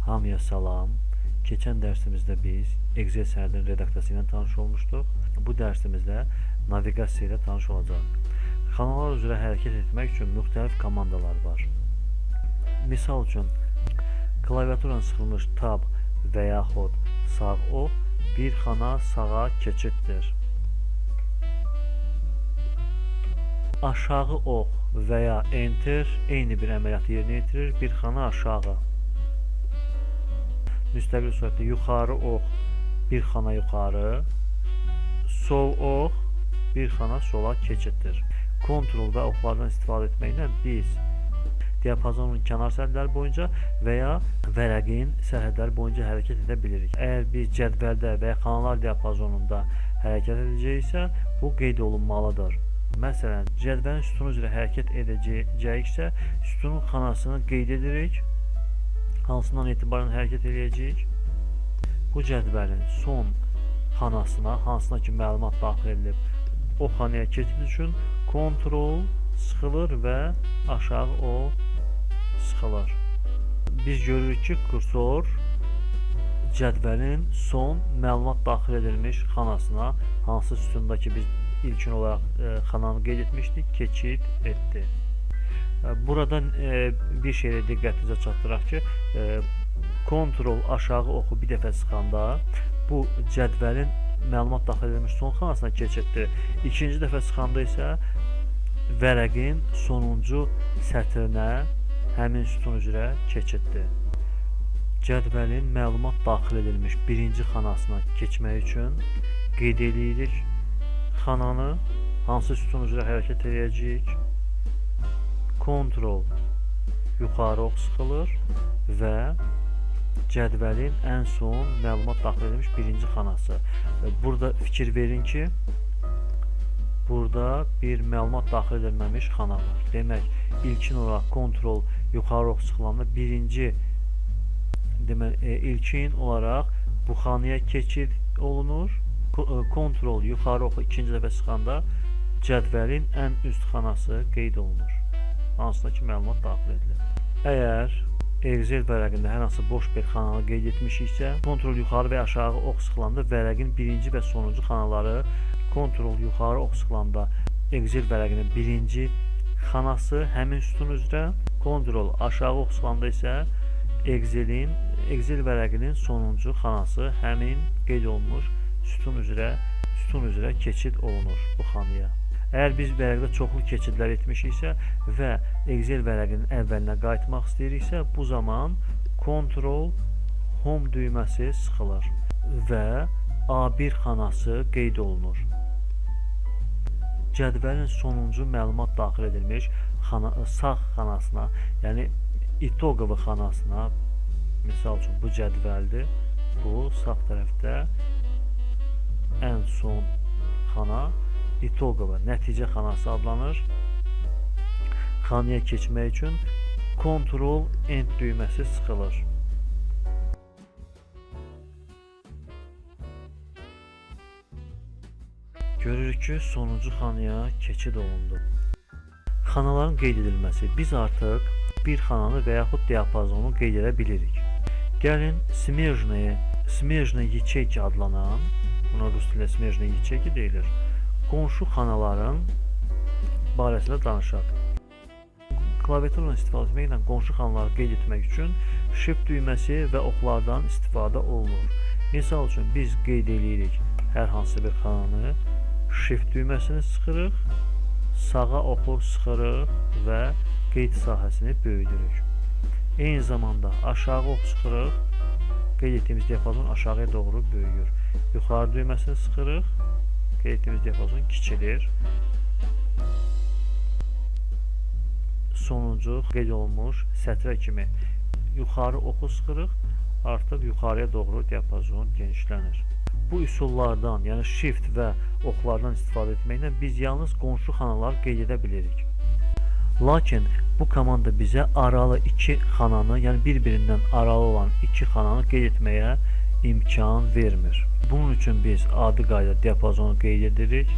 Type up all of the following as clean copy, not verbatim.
Hamıya salam. Keçən dərsimizdə biz Excel sənədinin redaksiyası ilə tanış olmuşduq. Bu dərsimizdə naviqasiya ilə tanış olacağıq. Xanalar üzrə hərəkət etmək üçün müxtəlif komandalar var. Misal üçün, klaviaturanın sıxılmış Tab və yaxud sağ ox bir xana sağa keçiddir. Aşağı ox və ya Enter eyni bir əməliyyatı yerinə yetirir, bir xana aşağı. Müstəqil surətdə yuxarı ox bir xana yuxarı, sol ox bir xana sola keçiddir. Kontrol və oxlardan istifadə etməklə biz diapazonun kənar sərhədləri boyunca və ya vərəqin sərhədləri boyunca hərəkət edə bilirik. Əgər biz cədvəldə və ya xanalar diapazonunda hərəkət edəcəyiksə, bu qeyd olunmalıdır. Məsələn, cədvəlin sütunu üzrə hərəkət edəcəyiksə, sütunun xanasını qeyd edirik. Hansından etibarən hərəkət eləyəcəyik? Bu cədvəlin son xanasına, hansına ki məlumat daxil edilib, o xanaya keçid üçün kontrol sıxılır və aşağı o sıxılır. Biz görürük ki, kursor cədvəlin son məlumat daxil edilmiş xanasına, hansı sütundakı biz ilkin olaraq xananı qeyd etmişdik, keçid etdi. Burada bir şeylə diqqətinizə çatdıraq ki, kontrol aşağı oxu bir dəfə sıxanda bu cədvəlin məlumat daxil edilmiş son xanasına keçiddir. İkinci dəfə sıxanda isə vərəqin sonuncu sətrinə həmin sütun üzrə keçiddir. Cədvəlin məlumat daxil edilmiş birinci xanasına keçmək üçün qeyd edirik xananı, hansı sütun üzrə hərəkət edəcəyik. Kontrol yuxarı ox sıxılır və cədvəlin ən son məlumat daxil edilmiş birinci xanası. Burada fikir verin ki, burada bir məlumat daxil edilməmiş xana var. Demək, ilkin olaraq kontrol yuxarı ox sıxılanda birinci, demək, ilkin olaraq bu xanaya keçid olunur. Kontrol yuxarı oxu ikinci dəfə sıxanda cədvəlin ən üst xanası qeyd olunur, hansına ki məlumat daxil edilir. Əgər Excel vərəqində hər hansı boş bir xananı qeyd etmişiksə, kontrol yuxarı və aşağı ox sıxılanda vərəqin birinci və sonuncu xanaları, kontrol yuxarı ox sıxılanda Excel vərəqinin birinci xanası həmin sütun üzrə, kontrol aşağı ox sıxılanda isə Excel vərəqinin sonuncu xanası həmin qeyd olunmuş sütun üzrə keçid olunur bu xanaya. Əgər biz vərəqdə çoxlu keçidlər etmişiksə və Excel vərəqinin əvvəlinə qayıtmaq istəyiriksə, bu zaman Ctrl Home düyməsi sıxılır və A1 xanası qeyd olunur. Cədvəlin sonuncu məlumat daxil edilmiş sağ xanasına, yəni itoqovu xanasına, misal üçün bu cədvəldir, bu sağ tərəfdə ən son xana itoqova, nəticə xanası adlanır. Xanaya keçmək üçün Ctrl End düyməsi sıxılır. Görürük ki, sonuncu xanaya keçid olundu. Xanaların qeyd edilməsi. Biz artıq bir xananı və yaxud diapazonu qeyd edə bilirik. Gəlin, Smejnaya Yecheyki adlanan, buna rus dilində Smejnaya Yecheyki deyilir, qonşu xanaların barəsində danışaq. Klaviaturla istifadə etməklə qonşu xanaları qeyd etmək üçün Shift düyməsi və oxlardan istifadə olunur. Misal üçün, biz qeyd edirik hər hansı bir xananı, Shift düyməsini sıxırıq, sağa oxu sıxırıq və qeyd sahəsini böyüdürük. Eyni zamanda aşağı ox sıxırıq, qeyd etdiyimiz diapazon aşağıya doğru böyüyür. Yuxarı düyməsini sıxırıq, qeyd etdiyimiz diapazon kiçilir. Sonuncu qeyd olunmuş sətrə kimi yuxarı oxu sıxırıq, artıq yuxarıya doğru diapazon genişlənir. Bu üsullardan, yəni Shift və oxlardan istifadə etməklə biz yalnız qonşu xanalar qeyd edə bilirik. Lakin bu komanda bizə aralı iki xananı, yəni bir-birindən aralı olan iki xananı qeyd etməyə imkan vermir. Bunun üçün biz adi qayda diapazonu qeyd edirik.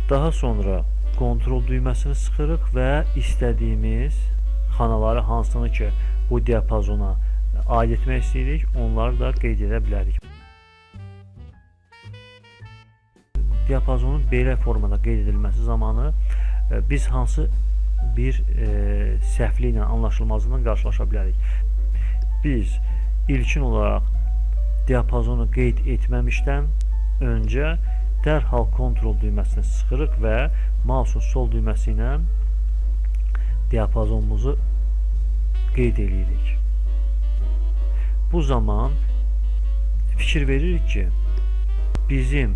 Daha sonra kontrol düyməsini sıxırıq və istədiyimiz xanaları, hansını ki bu diapazona aid etmək istəyirik, onları da qeyd edə bilərik. Diapazonun belə formada qeyd edilməsi zamanı biz hansı bir səhvliklə, anlaşılmazlıqla qarşılaşa bilərik. Biz ilkin olaraq diapazonu qeyd etməmişdən öncə dərhal kontrol düyməsini sıxırıq və mouse'un sol düyməsi ilə diapazonumuzu qeyd edirik. Bu zaman fikir veririk ki, bizim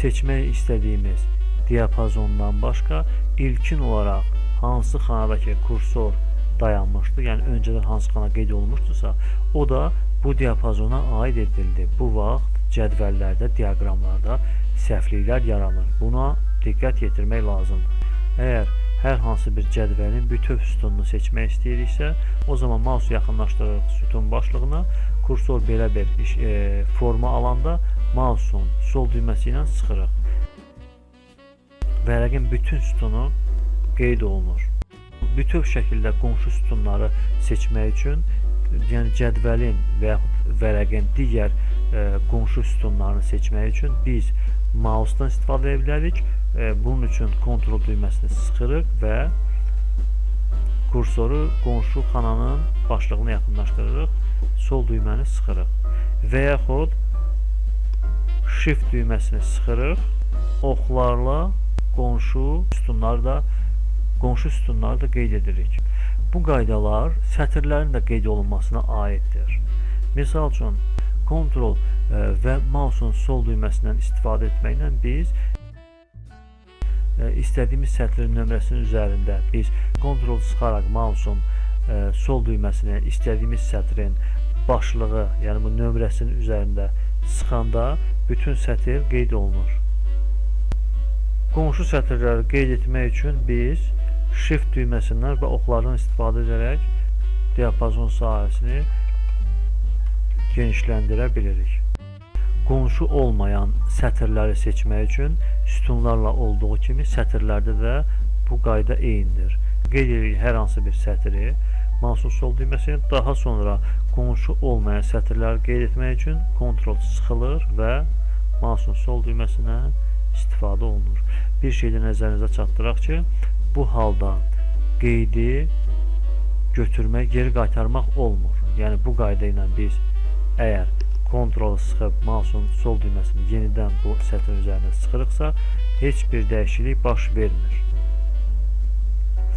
seçmək istədiyimiz diapazondan başqa ilkin olaraq hansı xanadakı kursor dayanmışdı, yəni öncədən hansı xana qeyd olunmuşdursa, o da bu diapazona aid edildi. Bu vaxt cədvəllərdə, diaqramlarda səhvliklər yaranır. Buna diqqət yetirmək lazımdır. Əgər hər hansı bir cədvəlin bütöv sütununu seçmək istəyiriksə, o zaman mouse'u yaxınlaşdırırıq sütun başlığına, kursor belə bir forma alanda mouse'un sol düyməsi ilə sıxırıq. Vərəqin bütün sütunu qeyd olunur. Bütöv şəkildə qonşu sütunları seçmək üçün, yəni cədvəlin və yaxud vərəqin digər qonşu sütunlarını seçmək üçün biz mouse'dan istifadə edə bilərik. Bunun üçün kontrol düyməsini sıxırıq və kursoru qonşu xananın başlığına yaxınlaşdırırıq, sol düyməni sıxırıq və yaxud shift düyməsini sıxırıq, oxlarla qonşu sütunları da qeyd edirik. Bu qaydalar sətirlərin də qeyd olunmasına aiddir. Misal üçün, kontrol və mouse'un sol düyməsindən istifadə etməklə biz istədiyimiz sətrin nömrəsinin üzərində biz kontrol sıxaraq mouse'un sol düyməsini istədiyimiz sətrin başlığı, yəni bu nömrəsinin üzərində sıxanda bütün sətir qeyd olunur. Qonşu sətirləri qeyd etmək üçün biz Shift düyməsindən və oxlardan istifadə edərək diapazon sahəsini genişləndirə bilirik. Qonşu olmayan sətirləri seçmək üçün sütunlarla olduğu kimi sətirlərdə də bu qayda eynidir. Qeyd edirik hər hansı bir sətri mouse'un sol düyməsini, daha sonra qonşu olmayan sətirləri qeyd etmək üçün kontrol sıxılır və mouse'un sol düyməsinə istifadə olunur. Bir şey də nəzərinizə çatdıraq ki, bu halda qeydi götürmək, geri qaytarmaq olmur. Yəni bu qayda ilə biz əgər kontrol sıxıb mouse'un sol düyməsini yenidən bu sətrin üzərində sıxırıqsa, heç bir dəyişiklik baş vermir.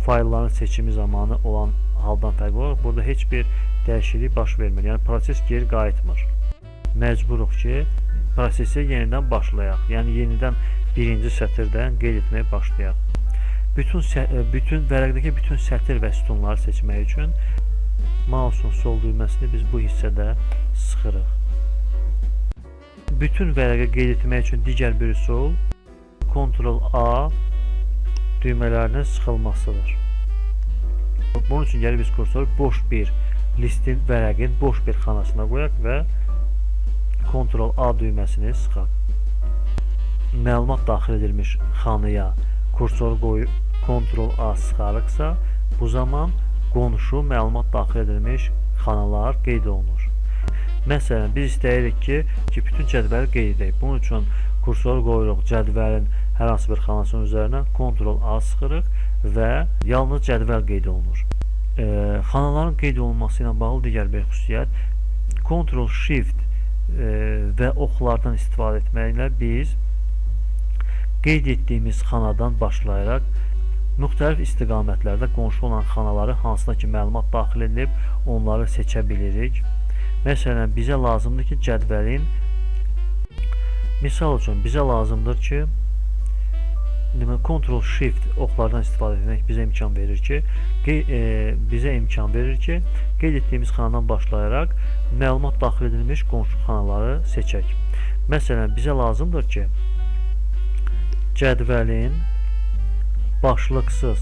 Faylların seçimi zamanı olan haldan fərqli olaraq burada heç bir dəyişiklik baş vermir. Yəni proses geri qayıtmır. Məcburuq ki, prosesi yenidən başlayaq. Yəni yenidən birinci sətirdən qeyd etməyə başlayaq. Bütün vərəqdəki bütün sətir və sütunları seçmək üçün mouse'un sol düyməsini biz bu hissədə sıxırıq. Bütün vərəqi qeyd etmək üçün digər bir üsul Ctrl A düymələrinin sıxılmasıdır. Bunun üçün gəlir biz kursoru boş bir listin, vərəqin boş bir xanasına qoyaq və Ctrl A düyməsini sıxaq. Məlumat daxil edilmiş xanaya kursoru qoyub Ctrl A sıxarıqsa, bu zaman qonşu məlumat daxil edilmiş xanalar qeyd olunur. Məsələn, biz istəyirik ki, bütün cədvəli qeyd edək. Bunun üçün kursoru qoyuruq cədvəlin hər hansı bir xanasının üzərinə, Ctrl A sıxırıq və yalnız cədvəl qeyd olunur. Xanaların qeyd olunması ilə bağlı digər bir xüsusiyyət, Ctrl Shift və oxlardan istifadə etməklə biz qeyd etdiyimiz xanadan başlayaraq müxtəlif istiqamətlərdə qonşu olan xanaları, hansına ki məlumat daxil edilib, onları seçə bilirik. Məsələn, bizə lazımdır ki, cədvəlin, misal üçün, bizə lazımdır ki, Ctrl Shift oxlardan istifadə etmək bizə imkan verir ki, qeyd etdiyimiz xanadan başlayaraq məlumat daxil edilmiş qonşu xanaları seçək. Məsələn, bizə lazımdır ki, cədvəlin başlıqsız,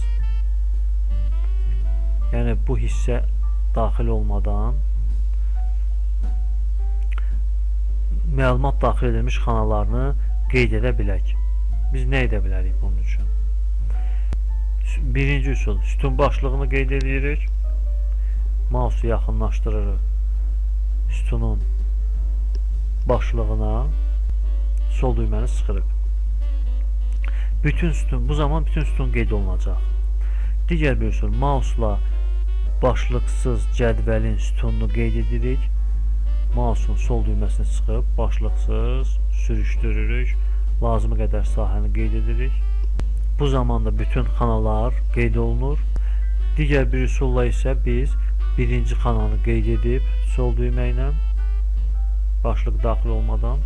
yəni bu hissə daxil olmadan məlumat daxil edilmiş xanalarını qeyd edə bilək. Biz nə edə bilərik bunun üçün? Birinci üsul, sütun başlığını qeyd edirik. Mouse'u yaxınlaşdırırıq. sütunun başlığına sol düyməni sıxırıq. Bütün sütun, bu zaman bütün sütun qeyd olunacaq. Digər bir üsul, mausla başlıqsız cədvəlin sütununu qeyd edirik. Mausun sol düyməsini sıxıb başlıqsız sürüşdürürük. Lazımı qədər sahəni qeyd edirik. Bu zamanda bütün xanalar qeyd olunur. Digər bir üsulla isə biz birinci xananı qeyd edib sol düymə ilə başlıq daxil olmadan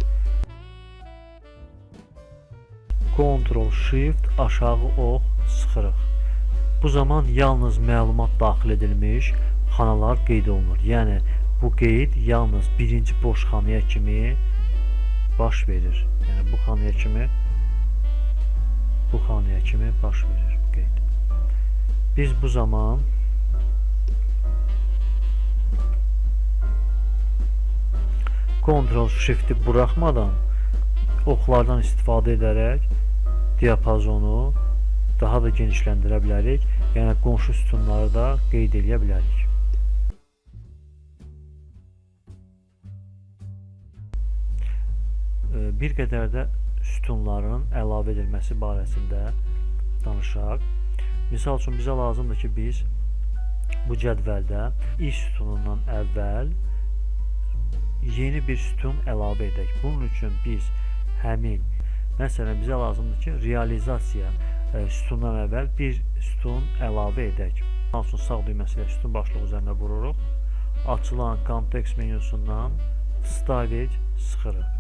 Ctrl Shift aşağı ox sıxırıq. Bu zaman yalnız məlumat daxil edilmiş xanalar qeyd olunur. Yəni bu qeyd yalnız birinci boş xanaya kimi baş verir. Yəni bu xanaya kimi baş verir bu qeyd. Biz bu zaman Ctrl Shift'i buraxmadan oxlardan istifadə edərək diapazonu daha da genişləndirə bilərik. Yəni qonşu sütunları da qeyd eləyə bilərik. Bir qədər də sütunların əlavə edilməsi barəsində danışaq. Misal üçün bizə lazımdır ki, biz bu cədvəldə i sütunundan əvvəl yeni bir sütun əlavə edək. Bunun üçün biz həmin, məsələn bizə lazımdır ki, realizasiya sütundan əvvəl bir sütun əlavə edək. Mausun sağ düyməsi ilə sütun başlığı üzərində vururuq. Açılan kontekst menyusundan Vstavить sıxırıq.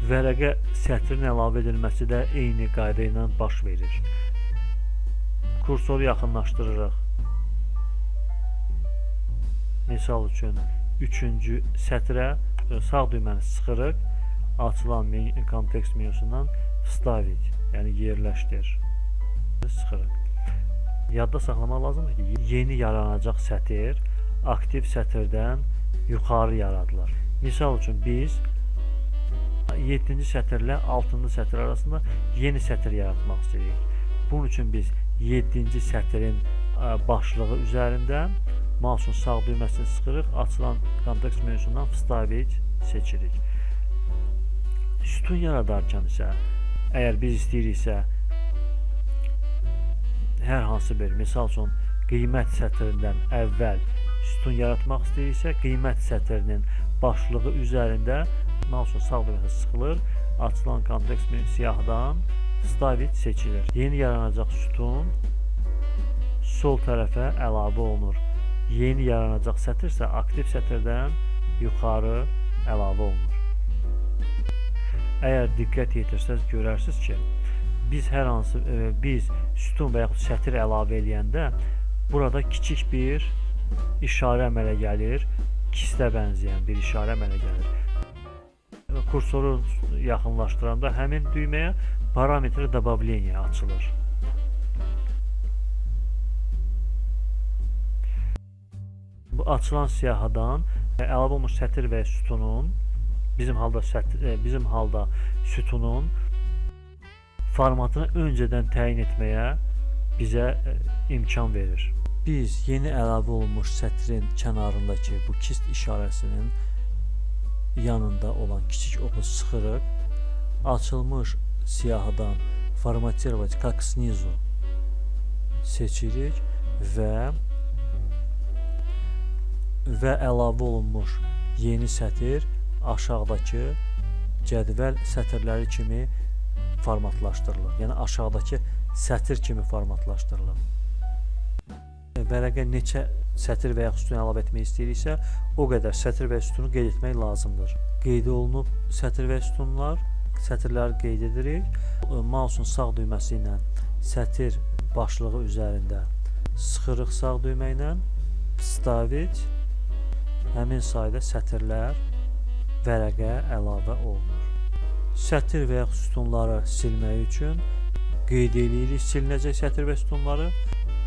Vərəqə sətrin əlavə edilməsi də eyni qayda ilə baş verir. Kursoru yaxınlaşdırırıq. Misal üçün, üçüncü sətrə sağ düyməni sıxırıq. Açılan kontekst menyusundan Vstavить, yəni yerləşdir, sıxırıq. Yadda saxlamaq lazımdır ki, yeni yaranacaq sətir aktiv sətirdən yuxarı yaradılır. Misal üçün, biz 7-ci sətirlə 6-cı sətir arasında yeni sətir yaratmaq istəyirik. Bunun üçün biz 7-ci sətirin başlığı üzərində mausun sağ düyməsini sıxırıq, açılan kontekst menyusundan Vstavить seçirik. Sütun yaradarkən isə, əgər biz istəyiriksə, hər hansı bir, misal üçün, qiymət sətrindən əvvəl sütun yaratmaq istəyiriksə, qiymət sətrinin başlığı üzərində mausun sağ düyməsi sıxılır, açılan kontekst siyahıdan Vstavить seçilir. Yeni yaranacaq sütun sol tərəfə əlavə olunur. Yeni yaranacaq sətir isə aktiv sətirdən yuxarı əlavə olunur. Əgər diqqət yetirsəz görərsiniz ki, biz hər hansı biz sütun və yaxud sətir əlavə eləyəndə burada kiçik bir işarə əmələ gəlir, kistə bənzəyən bir işarə əmələ gəlir. Kursoru yaxınlaşdıranda həmin düyməyə parametr добавления açılır. Bu açılan siyahıdan əlavə olmuş sətir və sütunun bizim halda sütunun formatını öncədən təyin etməyə bizə imkan verir. Biz yeni əlavə olunmuş sətrin kənarındakı bu kist işarəsinin yanında olan kiçik oxu sıxırıq. Açılmış siyahıdan formatировать как снизу seçirik və əlavə olunmuş yeni sətir aşağıdakı cədvəl sətirləri kimi formatlaşdırılır. Yəni aşağıdakı sətir kimi formatlaşdırılır. Vərəqə neçə sətir və yaxud sütun əlavə etmək istəyiriksə, o qədər sətir və sütunu qeyd etmək lazımdır. Qeyd olunub sətir və sütunlar, sətirləri qeyd edirik. Mausun sağ düyməsi ilə sətir başlığı üzərində sıxırıq sağ düymə ilə Vstavить, həmin sayda sətirlər vərəqə əlavə olunur. Sətir və yaxud sütunları silmək üçün qeyd edirik silinəcək sətir və sütunları.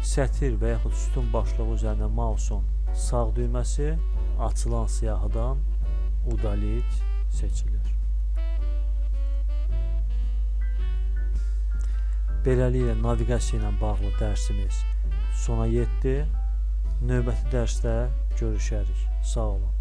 Sətir və yaxud sütun başlığı üzərində mausun sağ düyməsi açılan siyahıdan Udalить seçilir. Beləliklə naviqasiya ilə bağlı dərsimiz sona yetdi. Növbəti dərsdə görüşərik. Sağ olun.